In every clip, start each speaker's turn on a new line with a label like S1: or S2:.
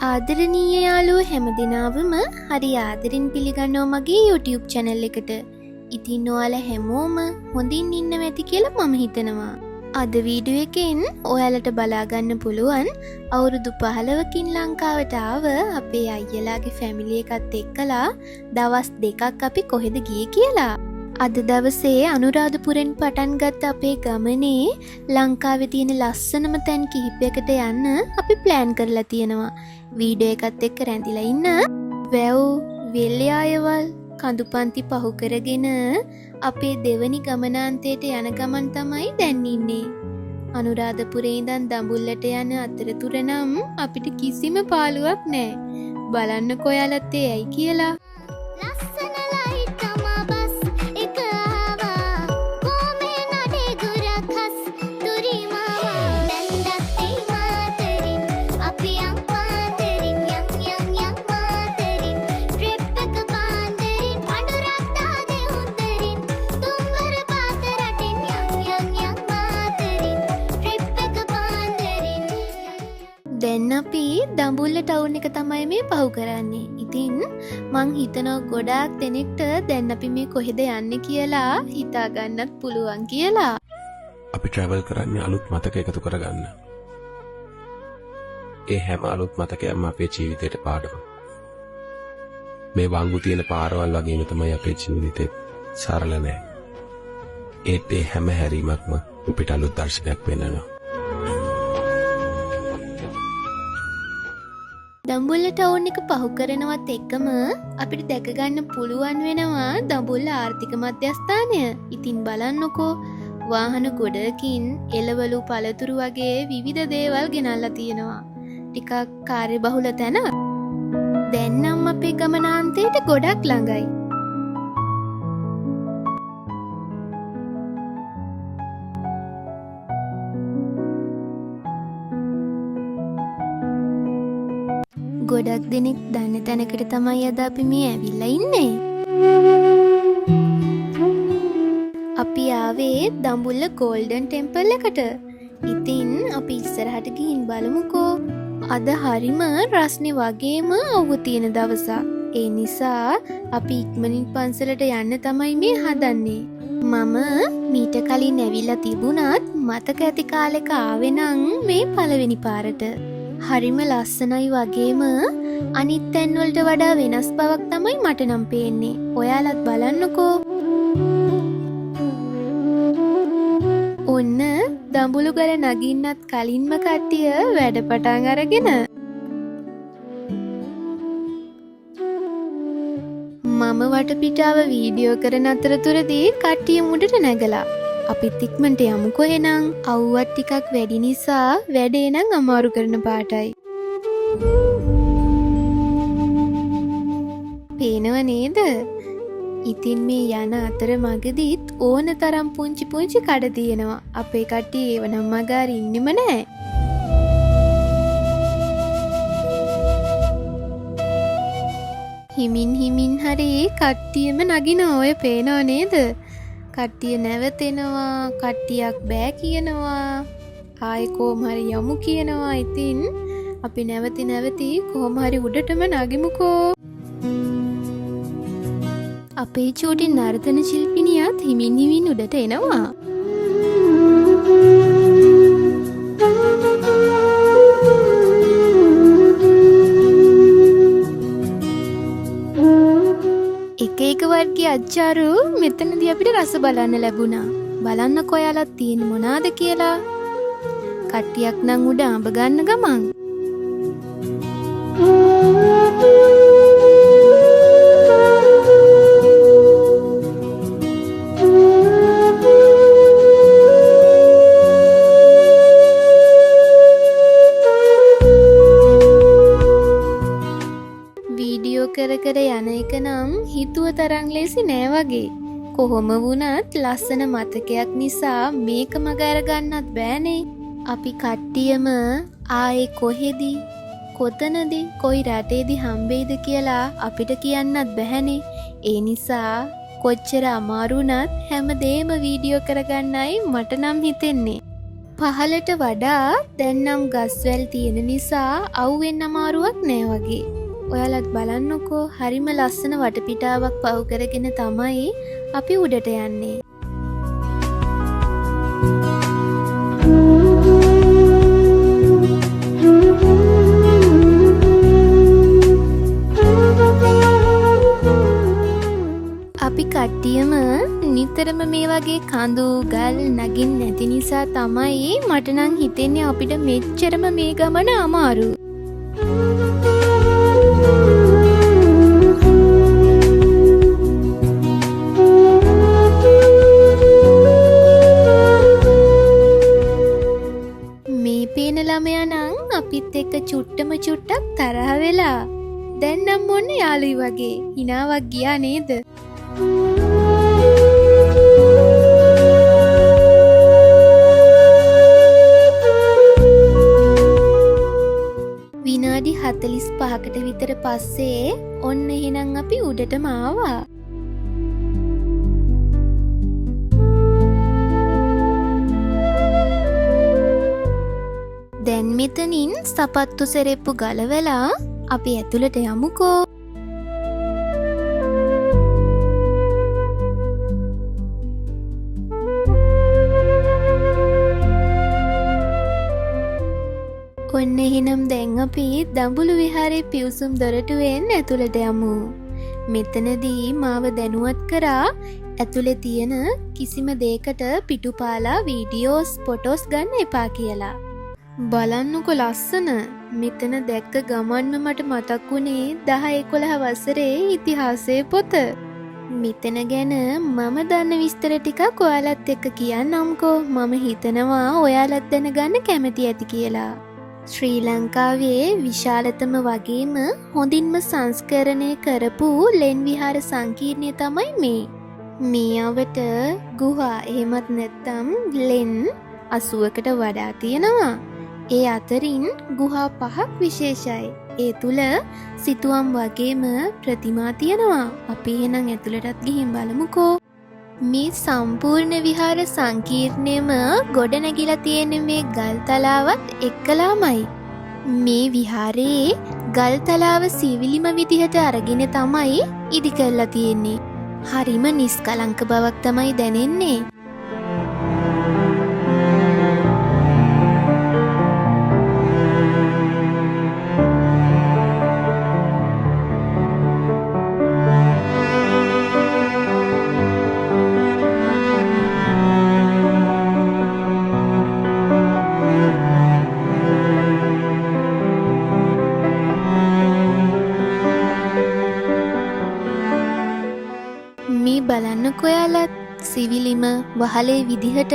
S1: ආදරණීය යාළුවෝ හැම දිනාවම හරි ආදරෙන් පිළිගන්නවා මගේ YouTube channel එකට. ඉතින් ඔයාලා හැමෝම හොඳින් ඉන්නව ඇති කියලා මම හිතනවා. අද වීඩියෝ එකෙන් ඔයාලට බලා ගන්න පුළුවන් අවුරුදු 15කින් ලංකාවට ආව අපේ අයියලාගේ ෆැමිලි එකත් එක්කලා දවස් දෙකක් අපි කොහෙද ගියේ කියලා. අද දවසේ අනුරාධපුරෙන් පටන් ගත්ත අපේ ගමනේ ලංකාවේ තියෙන ලස්සනම තැන් කිහිපයකට යන්න අපි ප්ලෑන් කරලා තියෙනවා. වීඩියෝ එකත් එක්ක රැඳිලා ඉන්න. වැව්, වෙල්යායවල්, කඳුපන්ති පහු කරගෙන අපේ දෙවනි ගමනාන්තයට යන ගමන් තමයි දැන් ඉන්නේ. අනුරාධපුරේ ඉඳන් දඹුල්ලට යන අතරතුර නම් අපිට කිසිම පාළුවක් නෑ. බලන්නකෝ ඔයාලත් ඒ ඇයි කියලා.
S2: ලස්සන ලයිට් තමා බස් එක ආවා. කොමේ නඩේ ගුරක් හස් තුරි මාමා. බැන්දත් ඒ මාතරින් අපි යම් පාතරින් යම් යම් යම් මාතරින් ට්‍රිප් එක පාන්දරින් පඳුරක් දාදේ හොඳරින් තුන්වර පාත රටින් යම් යම් යම් මාතරින් ට්‍රිප් එක පාන්දරින්.
S1: දැන් අපි දඹුල්ල ටවුන් එක තමයි මේ පහු කරන්නේ. ඉතින් මං හිතනවා ගොඩාක් දෙනෙක්ට දැන් අපි මේ කොහෙද යන්නේ කියලා හිතා ගන්නත් පුළුවන් කියලා.
S3: අපි ට්‍රැවල් කරන්නේ අලුත් මතක එකතු කරගන්න. ඒ හැම අලුත් මතකයක්ම අපේ ජීවිතේට පාඩමක්. මේ වංගු තියෙන පාරවල් වගේම තමයි අපේ ජීවිතේත් සරල නෑ. ඒත් ඒ හැම හැරීමක්ම අපිට අලුත් දර්ශනයක් පෙන්වනවා.
S1: දඹුල්ල ටවුන් එක පහු කරනවත් එක්කම අපිට දැක ගන්න පුළුවන් වෙනවා දඹුල්ල ආර්ථික මධ්‍යස්ථානය. ඉතින් බලන්නකෝ වාහන ගොඩකින් එළවලු පළතුරු වගේ විවිධ දේවල් ගෙනල්ලා තියෙනවා. ටිකක් කාර්යබහුල තැනක්. දැන් නම් අපේ ගමනාන්තයට ගොඩක් ළඟයි. ගොඩක් දෙනෙක් දන්න තැනකට තමයි අද අපි මේ ඇවිල්ලා ඉන්නේ. අපි ආවේ දඹුල්ල ගෝල්ඩන් ටෙම්පල් එකට. ඉතින් අපි ඉස්සරහට ගිහින් බලමුකෝ. අද හරිම රස්නේ වගේම අවුව තියෙන දවසක්. ඒ නිසා අපි ඉක්මනින් පන්සලට යන්න තමයි මේ හදන්නේ. මම මීට කලින් ඇවිල්ලා තිබුණත් මතක ඇති කාලෙක ආවේ නම් මේ පළවෙනි පාරට. හරිම ලස්සනයි වගේම අනිත් තැන්වලට වඩා වෙනස් බවක් තමයි මට නම් පේන්නේ. ඔයාලත් බලන්නකෝ. ඔන්න දඹුලු ගල නගින්නත් කලින්ම කට්ටිය වැඩ පටන් අරගෙන. මම වටපිටාව වීඩියෝ කරන අතරතුරදී කට්ටිය මුඩට නැගලා. අපිත් ඉක්මනට යමුකෝ එහෙනම්. අවුවත් ටිකක් වැඩි නිසා වැඩේ නම් අමාරු කරන පාටයි. පේනව නේද? ඉතින් මේ යන අතර මගදීත් ඕන තරම් පුංචි පුංචි කඩ තියෙනවා. අපේ කට්ටිය ඒව නම් මග අරින්නෙම නෑ. හිමින් හිමින් හරි කට්ටියම නගිනවා. ඔය පේනව නේද? කට්ටිය නැවතෙනවා, කට්ටියක් බෑ කියනවා, ආයෙ කොහොම හරි යමු කියනවා. ඉතින් අපි නැවති නැවති කොහොම හරි උඩටම නගිමුකෝ. අපේ චූටි නර්තන ශිල්පිනියත් හිමින් හිමින් උඩට එනවා. එක එක වර්ගයේ අච්චාරු මෙතනදී අපිට රස බලන්න ලැබුණා. බලන්නකෝ ඔයාලත් තියෙන්නේ මොනාද කියලා. කට්ටියක් නම් උඩ අඹ ගන්න ගමන්. වීඩියෝ කර කර යන එක නම් හිතුව තරම් ලේසි නෑ වගේ. කොහොම වුණත් ලස්සන මතකයක් නිසා මේක මග අරගන්නත් බෑනේ. අපි කට්ටියම ආයේ කොහෙදි කොතනදි කොයි රටේදි හම්බෙයිද කියලා අපිට කියන්නත් බැහැනේ. ඒ නිසා කොච්චර අමාරු වුණත් හැමදේම වීඩියෝ කරගන්නයි මට නම් හිතෙන්නේ. පහලට වඩා දැන් නම් ගස්වැල් තියෙන නිසා අවුවෙන් අමාරුවක් නෑ වගේ. ඔයාලත් බලන්නකෝ, හරිම ලස්සන වටපිටාවක් පහු කරගෙන තමයි අපි උඩට යන්නේ. අපි කට්ටියම නිතරම මේ වගේ කඳු ගල් නගින් නැති නිසා තමයි මට නම් හිතෙන්නේ අපිට මෙච්චරම මේ ගමන අමාරු. මේ පේන ළමයා නම් අපිත් එක්ක චුට්ටම චුට්ටක් තරහ වෙලා. දැන් නම් ඔන්න යාළුයි වගේ හිනාවක් ගියා නේද? විනාඩි 45කට විතර පස්සේ ඔන්න එහෙනම් අපි උඩටම ආවා. දැන් මෙතනින් සපත්තු සෙරෙප්පු ගලවලා අපි ඇතුළට යමුකෝ. ඔන්න එහෙනම් දැන් අපි දඹුලු විහාරයේ පිවිසුම් දොරටුවෙන් ඇතුළට යමු. මෙතනදී මාව දැනුවත් කරා ඇතුලේ තියෙන කිසිම දෙයකට පිටුපාලා වීඩියෝස් ෆොටෝස් ගන්න එපා කියලා. බලන්නකො ලස්සන. මෙතන දැක්ක ගමන්ම මට මතක් වුණේ 10-11 වසරේ ඉතිහාසයේ පොත. මෙතන ගැන මම දන්න විස්තර ටිකක් ඔයාලත් එක්ක කියන්නම්කෝ. මම හිතනවා ඔයාලත් දැනගන්න කැමති ඇති කියලා. ශ්‍රී ලංකාවේ විශාලතම වගේම හොඳින්ම සංස්කරණය කරපු ලෙන් විහාර සංකීර්ණය තමයි මේ. මේ අවට ගුහා එහෙමත් නැත්නම් ලෙන් 80කට වඩා තියෙනවා. ඒ අතරින් ගුහා 5ක් විශේෂයි. ඒ තුල සිතුවම් වගේම ප්‍රතිමා තියෙනවා. අපි එහෙනම් ඇතුළටත් ගිහින් බලමුකෝ. මේ සම්පූර්ණ විහාර සංකීර්ණයම ගොඩනැගිලා තියෙන මේ ගල් තලාවත් එක්කලාමයි. මේ විහාරයේ ගල් තලාව සිවිලිම විදිහට අරගෙන තමයි ඉදි කරලා තියෙන්නේ. හරිම නිස්කලංක බවක් තමයි දැනෙන්නේ. මේ බලන්නකො ඔයාලත් සිවිලිම වහලේ විදිහට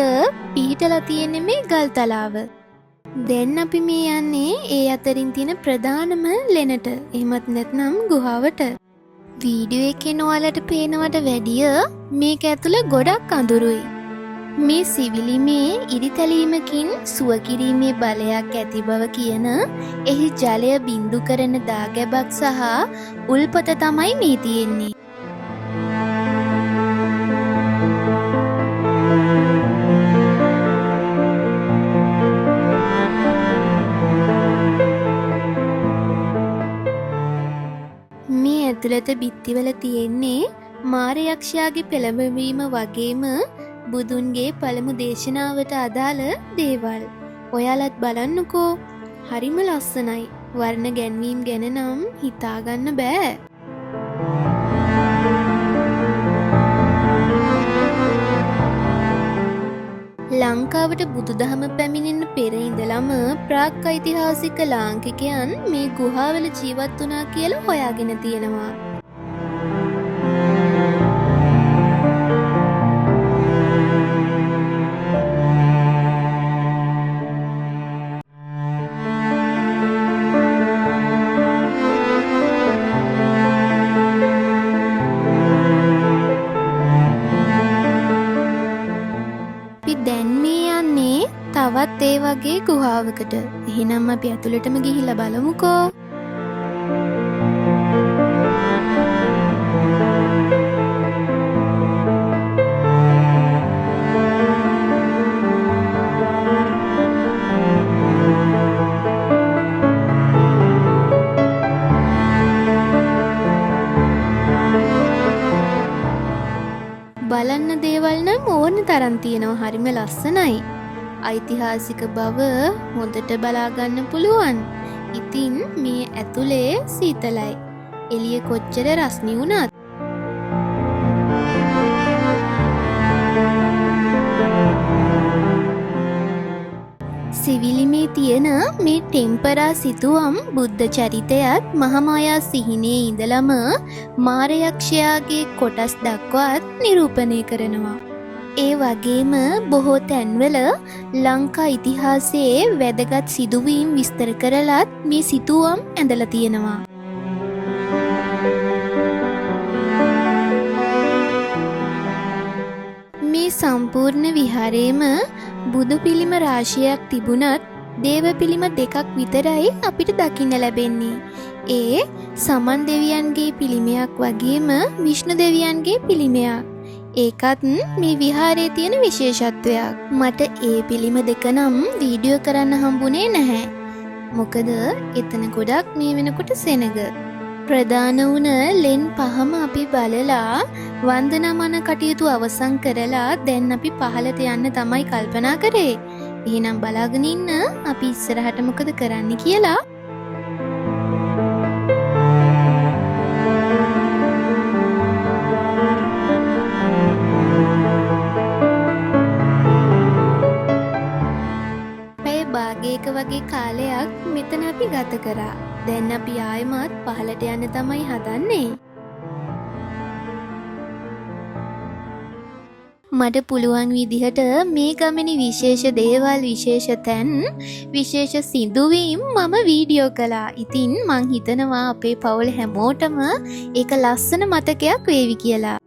S1: පිහිටලා තියෙන මේ ගල් තලාව. දැන් අපි මේ යන්නේ ඒ අතරින් තියෙන ප්‍රධානම ලෙනට, එහෙමත් නැත්නම් ගුහාවට. වීඩියෝ එකෙන් ඔයාලට පේනවට වැඩිය මේක ඇතුළ ගොඩක් අඳුරුයි. මේ සිවිලිමේ ඉරිතැලීමකින් සුව කිරීමේ බලයක් ඇති බව කියන එහි ජලය බිඳු කරන දාගැබක් සහ උල්පත තමයි මේ තියෙන්නේ. මේ ඇතුළත බිත්තිවල තියෙන්නේ මාරයක්ෂයාගේ පෙළඹවීම වගේම බුදුන්ගේ පළමු දේශනාවට අදාළ දේවල්. ඔයාලත් බලන්නකෝ, හරිම ලස්සනයි. වර්ණ ගැන්වීම් ගැන නම් හිතාගන්න බෑ. ලංකාවට බුදුදහම පැමිණෙන්න පෙර ඉඳලම ප්‍රාග් ඓතිහාසික ලාංකිකයන් මේ ගුහාවල ජීවත් වුණා කියලා හොයාගෙන තියෙනවා. තවත් ඒ වගේ ගුහාවකට. එහෙනම් අපි ඇතුළටම ගිහිල්ලා බලමුකෝ. ඕන තරම් තියෙනවා. හරිම ලස්සනයි. ඓතිහාසික බව හොඳට බලා ගන්න පුළුවන්. ඉතින් මේ ඇතුලේ සීතලයි. එළිය කොච්චර රස්නි වුණත්. සිවිලිමේ තියෙන මේ ටෙම්පරා සිතුවම් බුද්ධ චරිතයත් මහාමායා සිහිනේ ඉඳලම මාරයක්ෂයාගේ කොටස් දක්වාත් නිරූපණය කරනවා. ඒ වගේම බොහෝ තැන්වල ලංකා ඉතිහාසයේ වැදගත් සිදුවීම් විස්තර කරලත් මේ සිතුවම් ඇඳලා තියෙනවා. මේ සම්පූර්ණ විහාරයේම බුදු පිළිම රාශියක් තිබුණත් දේව පිළිම දෙකක් විතරයි අපිට දකින්න ලැබෙන්නේ. ඒ සමන් දෙවියන්ගේ පිළිමයක් වගේම විෂ්ණු දෙවියන්ගේ පිළිමයක්. ඒකත් මේ විහාරයේ තියෙන විශේෂත්වයක්. මට ඒ පිළිම දෙක නම් වීඩියෝ කරන්න හම්බුනේ නැහැ. මොකද එතන ගොඩක් මේ වෙනකොට සෙනග. ප්‍රධාන වුණ ලෙන් පහම අපි බලලා වන්දනාමාන කටයුතු අවසන් කරලා දැන් අපි පහළට යන්න තමයි කල්පනා කරේ. එහෙනම් බලාගෙන ඉන්න අපි ඉස්සරහට මොකද කරන්න කියලා. පැය භාගයක වගේ කාලයක් මෙතන අපි ගත කරා. දැන් අපි ආයෙමත් පහළට යන්න තමයි හදන්නේ. මට පුළුවන් විදිහට මේ ගමනේ විශේෂ දේවල්, විශේෂ තැන්, විශේෂ සිදුවීම් මම වීඩියෝ කළා. ඉතින් මං හිතනවා අපේ පවුල හැමෝටම ඒක ලස්සන මතකයක් වේවි කියලා.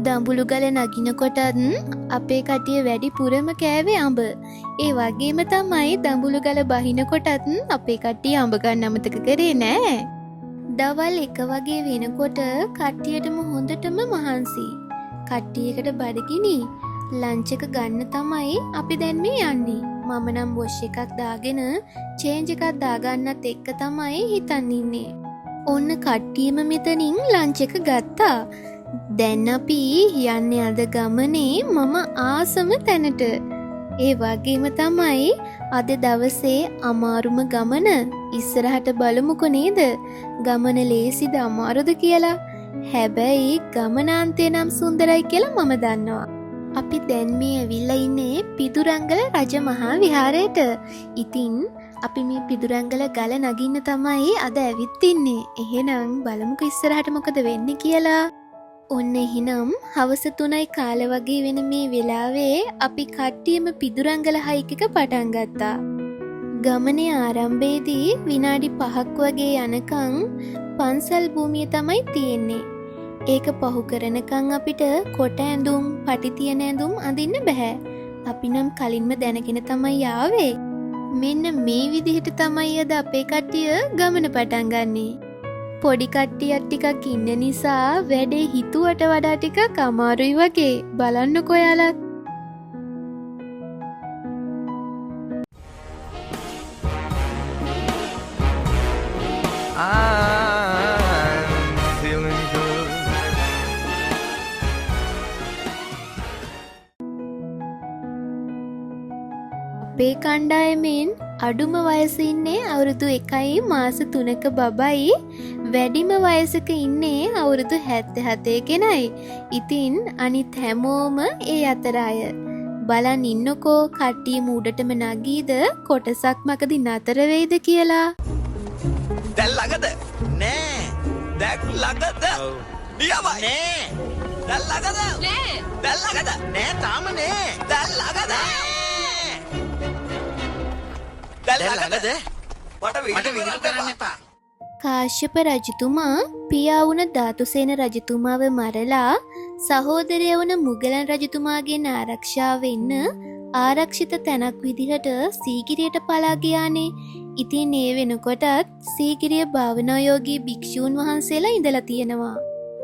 S1: දඹුලු ගල නගිනකොටත් අපේ කට්ටිය වැඩිපුරම කෑවේ අඹ. ඒ වගේම තමයි දඹුලු ගල බහිනකොටත් අපේ කට්ටිය අඹ ගන්න අමතක කරේ නෑ. දවල් 1 වගේ වෙනකොට කට්ටියටම හොඳටම මහන්සි. කට්ටියකට බඩගිනි. ලන්ච් එක ගන්න තමයි අපි දැන් මේ යන්නේ. මම නම් වොෂ් එකක් දාගෙන චේන්ජ් එකක් දාගන්නත් එක්ක තමයි හිතන් ඉන්නේ. ඔන්න කට්ටියම මෙතනින් ලන්ච් එක ගත්තා. දැන් අපි යන්නේ අද ගමනේ මම ආසම තැනට. ඒ වගේම තමයි අද දවසේ අමාරුම ගමන. ඉස්සරහට බලමුකෝ නේද? ගමන ලේසිද අමාරුද කියලා. හැබැයි ගමනාන්තය නම් සුන්දරයි කියලා මම දන්නවා. අපි දැන් මේ ඇවිල්ලා ඉන්නේ පිදුරංගල රජ මහා විහාරයට. ඉතින් අපි මේ පිදුරංගල ගල නගින්න තමයි අද ඇවිත් ඉන්නේ. එහෙනම් බලමුකෝ ඉස්සරහට මොකද වෙන්නේ කියලා. ඔන්න එහෙනම් හවස 3යි කාල වගේ වෙන මේ වෙලාවේ අපි කට්ටියම පිදුරංගල හයික් එක පටන් ගත්තා. ගමනේ ආරම්භයේදී විනාඩි 5ක් වගේ යනකම් පන්සල් භූමිය තමයි තියෙන්නේ. ඒක පහු කරනකම් අපිට කොට ඇඳුම්, පටි තියෙන ඇඳුම් අඳින්න බැහැ. අපි නම් කලින්ම දැනගෙන තමයි ආවේ. මෙන්න මේ විදිහට තමයි අද අපේ කට්ටිය ගමන පටන් ගන්නේ. පොඩි කට්ටියක් ටිකක් ඉන්න නිසා වැඩේ හිතුවට වඩා ටිකක් අමාරුයි වගේ. බලන්නකෝ ඔයාලත්.
S4: I'm feeling good.
S1: අපේ කණ්ඩායමෙන් අඩුම වයස ඉන්නේ අවුරුදු 1 මාස 3ක බබයි, වැඩිම වයසක ඉන්නේ අවුරුදු 77 කෙනයි. ඉතින් අනිත් හැමෝම ඒ අතර අය. බලන් ඉන්නකෝ කට්ටිය මූඩටම නගීද කොටසක් මගදී නතර වෙයිද කියලා.
S5: දැන් ළඟද? නෑ. දැන් ළඟද? නියමයි. නෑ. දැන් ළඟද? නෑ. දැන් ළඟද? නෑ තාම නෑ. දැන් ළඟද? දැන් ළඟද? මට වීඩියෝ කරන්න එපා.
S1: කාශ්‍යප රජතුමා පියා වුණ ධාතුසේන රජතුමාව මරලා සහෝදරයා වුණ මුගලන් රජතුමාගෙන් ආරක්ෂා වෙන්න ආරක්ෂිත තැනක් විදිහට සීගිරියට පලා ගියානේ. ඉතින් ඒ වෙනකොටත් සීගිරිය භාවනායෝගී භික්ෂූන් වහන්සේලා ඉඳලා තියෙනවා.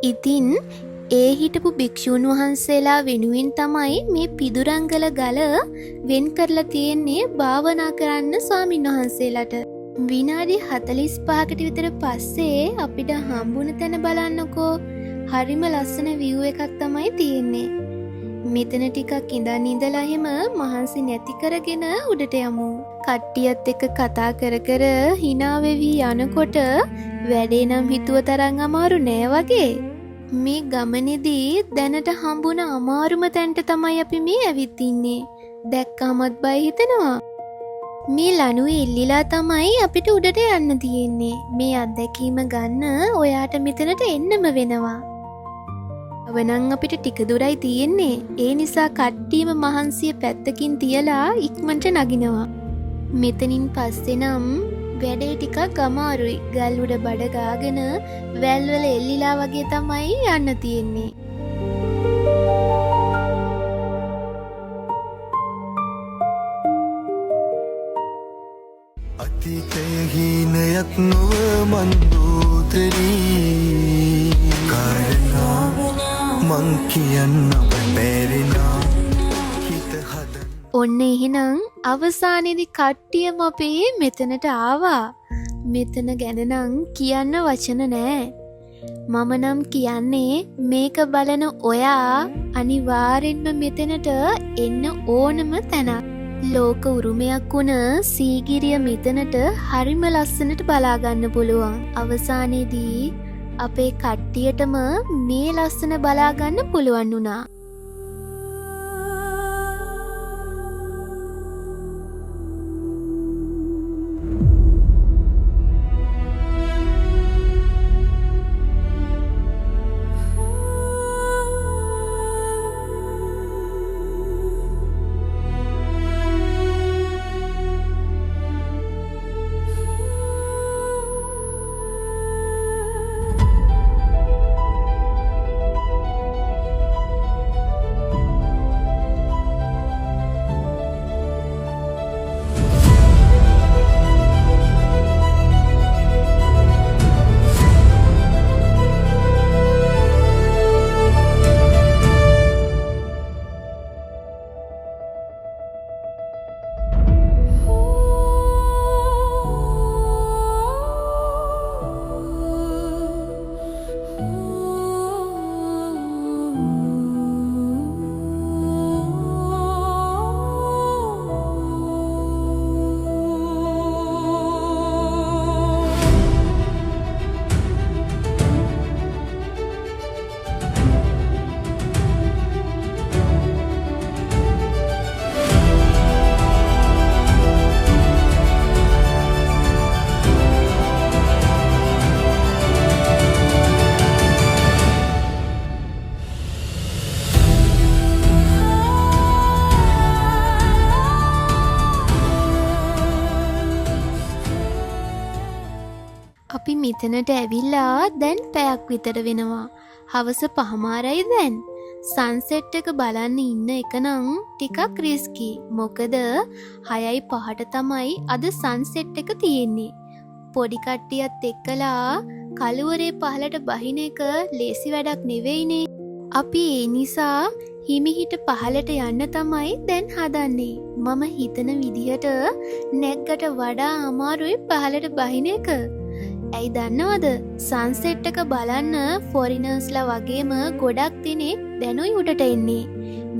S1: ඉතින් ඒ හිටපු භික්ෂූන් වහන්සේලා වෙනුවෙන් තමයි මේ පිදුරංගල ගල වෙන් කරලා තියෙන්නේ භාවනා කරන්න ස්වාමින් වහන්සේලාට. විනාඩි 45කට විතර පස්සේ අපිට හම්බුන තැන බලන්නකෝ. හරිම ලස්සන විව් එකක් තමයි තියෙන්නේ. මෙතන ටිකක් ඉඳන් ඉඳලා එහෙම මහන්සි නැති කරගෙන උඩට යමු. කට්ටියත් එක්ක කතා කර කර හිනා වෙවි යනකොට වැඩේ නම් හිතුව තරම් අමාරු නෑ වගේ. මේ ගමනේදී දැනට හම්බුන අමාරුම තැනට තමයි අපි මේ ඇවිත් ඉන්නේ. දැක්කමත් බය හිතෙනවා. මේ ලණුවේ එල්ලිලා තමයි අපිට උඩට යන්න තියෙන්නේ. මේ අත්දැකීම ගන්න ඔයාට මෙතනට එන්නම වෙනවා. අවනං අපිට ටික දුරයි තියෙන්නේ. ඒ නිසා කට්ටියම මහන්සිය පැත්තකින් තියලා ඉක්මනට නගිනවා. මෙතනින් පස්සේ නම් වැඩේ ටිකක් අමාරුයි. ගල් උඩ බඩ ගාගෙන වැල් වල එල්ලිලා වගේ තමයි යන්න තියෙන්නේ.
S4: අතීතය හීනයක් නොව මන්දෝදරී කාරණා මං කියන්න බැරි නම් හිත හදන්න.
S1: ඔන්න එහෙනම් අවසානයේදී කට්ටියම අපේ මෙතනට ආවා. මෙතන ගැන නම් කියන්න වචන නෑ. මම නම් කියන්නේ මේක බලන ඔයා අනිවාර්යෙන්ම මෙතනට එන්න ඕනම තැනක්. ලෝක උරුමයක් වුණ සීගිරිය මෙතනට හරිම ලස්සනට බලාගන්න පුළුවන්. අවසානයේදී අපේ කට්ටියටම මේ ලස්සන බලාගන්න පුළුවන් වුණා. අපි මෙතනට ඇවිල්ලා දැන් පැයක් විතර වෙනවා. හවස පහමාරයි දැන්. සන්සෙට් එක බලන්න ඉන්න එක නම් ටිකක් රිස්කි. මොකද 6:05ට තමයි අද සන්සෙට් එක තියෙන්නේ. පොඩි කට්ටියත් එක්කලා කළුවරේ පහලට බහින එක ලේසි වැඩක් නෙවෙයිනේ. අපි ඒ නිසා හිමිහිට පහලට යන්න තමයි දැන් හදන්නේ. මම හිතන විදිහට නැග්ගට වඩා අමාරුයි පහලට බහින එක. ඇයි දන්නවද? සන්සෙට් එක බලන්න ෆොරිනර්ස්ලා වගේම ගොඩක් දෙනෙක් දැනුයි උඩට එන්නේ.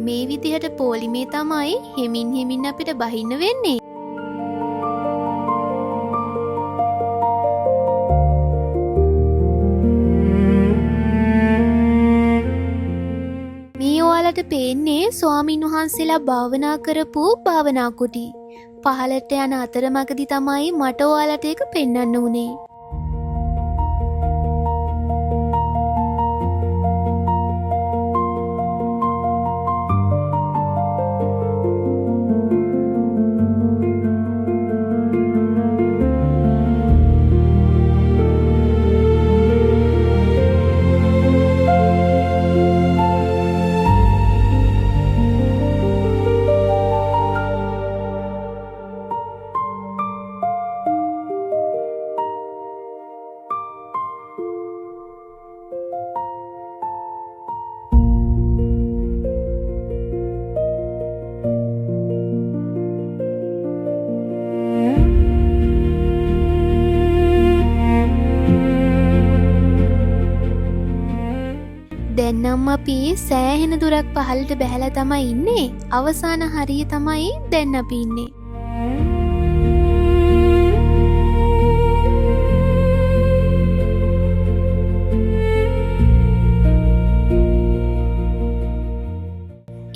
S1: මේ විදිහට පොලිමේ තමයි හෙමින් හෙමින් අපිට බහින්න වෙන්නේ. මේ ඔයාලට පේන්නේ ස්වාමින් වහන්සේලා භාවනා කරපු භාවනා කුටි. පහලට යන අතරමඟදි තමයි මට ඔයාලට ඒක පෙන්වන්න උනේ. දැන් නම් අපි සෑහෙන දුරක් පහළට බැහැලා තමයි ඉන්නේ. අවසාන හරිය තමයි දැන් අපි ඉන්නේ.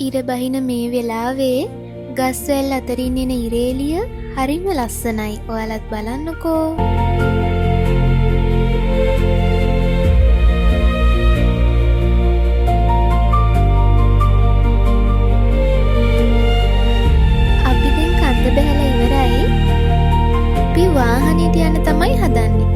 S1: ඉර බහින මේ වෙලාවේ ගස්වැල් අතරින් එන ඉරේලිය හරිම ලස්සනයි. ඔයාලත් බලන්නකෝ. අපි දැන් කන්ද බැහැලා ඉවරයි. අපි වාහනේට යන්න තමයි හදන්නේ.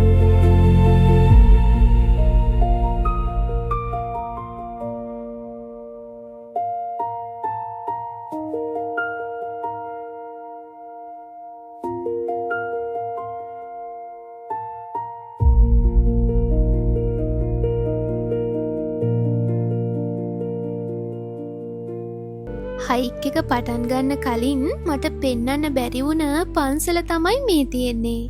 S1: හයික් එක පටන් ගන්න කලින් මට පෙන්වන්න බැරි වුණ පන්සල තමයි මේ තියෙන්නේ.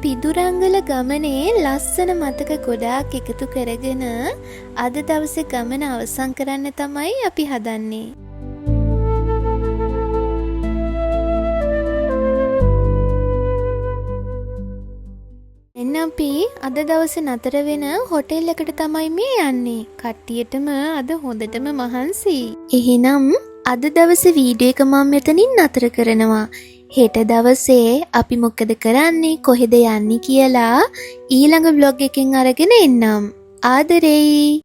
S1: පිදුරංගල ගමනේ ලස්සන මතක ගොඩාක් එකතු කරගෙන අද දවසේ ගමන අවසන් කරන්න තමයි අපි හදන්නේ. එන්න අපි අද දවසේ නතර වෙන හොටෙල් එකට තමයි මේ යන්නේ. කට්ටියටම අද හොඳටම මහන්සි. එහෙනම් අද දවසේ වීඩියෝ එක මම මෙතනින් නතර කරනවා. හෙට දවසේ අපි මොකද කරන්නේ, කොහෙද යන්නේ කියලා ඊළඟ ව්ලොග් එකෙන් අරගෙන එන්නම්. ආදරෙයි.